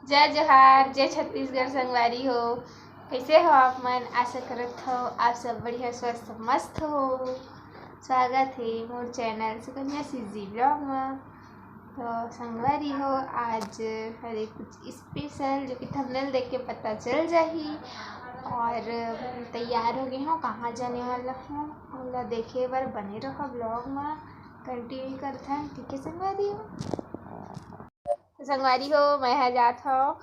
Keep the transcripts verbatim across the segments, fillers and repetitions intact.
जय जोहार, जय छत्तीसगढ़ संगवारी हो। कैसे हो आप मन? आशा करत हो आप सब बढ़िया, स्वस्थ, मस्त हो। स्वागत है मोर चैनल सुकन्या सीजी ब्लॉग में। तो संगवारी हो, आज हरे कुछ स्पेशल, जो कि थंबनेल देख के पता चल जाही। और तैयार हो गए हो, कहाँ जाने वाला हो, ओला देखे बर बने रहो ब्लॉग में, कंटिन्यू करथन, ठीक है संगवारी हो। तो संगवारी हो, मैं ह जात हव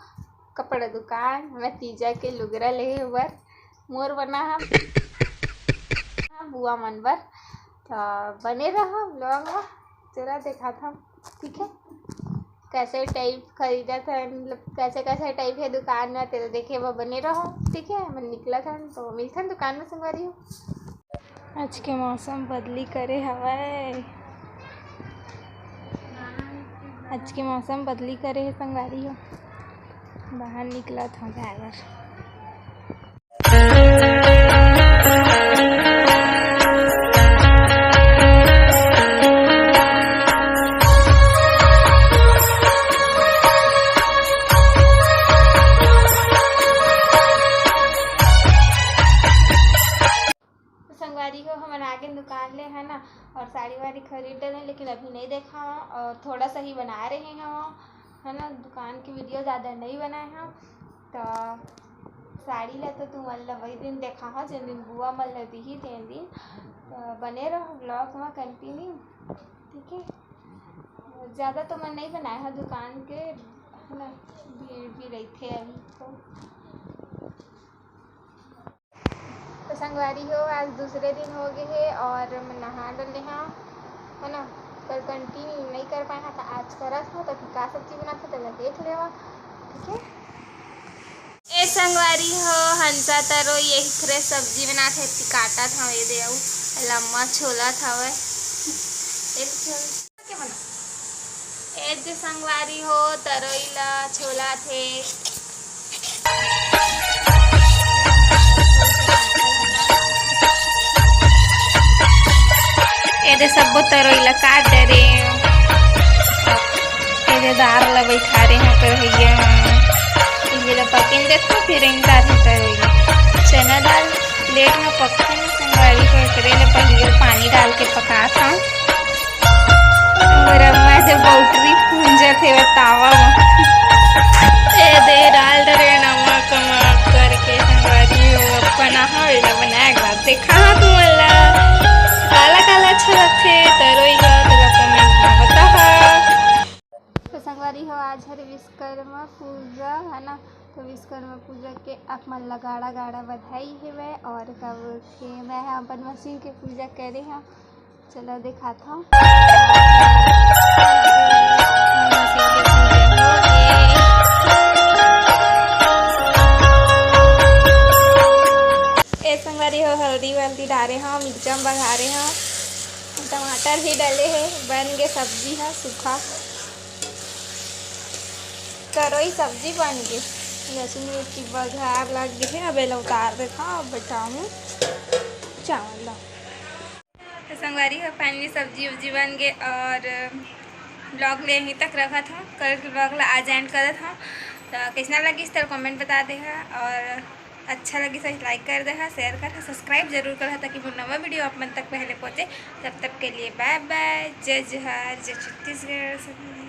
कपड़ा दुकान, मैं तीजा के लुगरा लेहे बर, मोर बना ह बुआ मन बर। तो बने रहो ब्लॉग में, चला देखात हव, ठीक है, कैसे टाइप खरीदत हन, मतलब कैसे कैसे टाइप है दुकान में, तेला देखे बर बने रहो, ठीक है। मैं निकलत हन तो मिलथन दुकान में संगवारी हो। आज के मौसम बदली करे हवय, आज के मौसम बदली करे हे संगवारी हो, बाहर निकलत हव जाए बर। तो संगवारी हो, हमन आगे दुकान ले, है ना, और साड़ी वाड़ी खरीद डरे, लेकिन अभी नहीं देखा हूँ और थोड़ा सा ही बना रहे हैं हम, है ना, दुकान की वीडियो ज़्यादा नहीं बनाए हम। तो साड़ी ला तो तुमन ला वही दिन देखा हो, जिन दिन बुआ मन ला दिही तेन दिन। तो बने रहो ब्लॉग में कंटिन्यू, ठीक है। ज़्यादा तो मैं नहीं बनाए हूँ दुकान के, है ना, भीड़ भी रहते अभी तो। तो संगवारी हो, आज दूसरे दिन हो गए हे और मैं नहा डले हाँ, है ना। कल कंटिन्यू नहीं कर पाए हाँ, तो आज करत हूँ। तो का सब्जी बनात हूँ, तो देख लेवा, ठीक है। ए संगवारी हो, हंसा तरो ये फ्रेश सब्जी बनात हे, काटत हवे, ये दे अउ लम्मा छोलत हवे। एक छोल के बना। ए दे संगवारी हो, तरोई ला छोलत हे। ए दे सब्बो तरोई ला काट डरे। ए दे दार ला बैठा रहे हैं कढ़ैया में। ये ला पकिन देथो, फिर इन डालथो तरोई ला। चना दाल प्लेट में पकथे ना संगवारी, तो एकरे ला पहिले पानी डाल के पकात हूँ। मोर अम्मा जे बाउटरी भूंजत हे तावा म। ए दे डाल डरे नमक वमक करके संगवारी हो, अपन आहा एला बनाए के बाद देखा हाँ तुमन ला। काला काला अच्छा लगथे तरोई ह, तेला comment में बताहा। तो संगवारी हो, आज हरे विश्वकर्मा पूजा है ना, तो विश्वकर्मा पूजा के आप मन ला गाड़ा गाड़ा बधाई हेवय। और का बोलथे, मैं ह अपन मशीन के पूजा करे हूँ। चलो दिखाता हूँ। ए संगवारी हो, हल्दी वल्दी डारे हव, मिर्चा बघारे हव, टमाटर भी डले हे, बन गे सब्जी ह सूखा। तरोई सब्जी बन गे, लहसुन मिर्ची बघार लग गे हे। अब एला उतार देथव, अब बैठाहूँ चावल ला। तो संगवारी हो, finally सब्जी उब्जी बन गे और vlog ले यहीं तक रखत हूँ। कल के vlog ला आज end करत हूँ। तो कैसना लगिस तेला comment बता देहा और अच्छा लगिस तो like कर देहा, share करहा, subscribe जरूर करहा, ताकि मोर नवा video आप मन तक पहले पहुँचे। तब तक के लिए bye bye, जय जोहार, जय छत्तीसगढ़।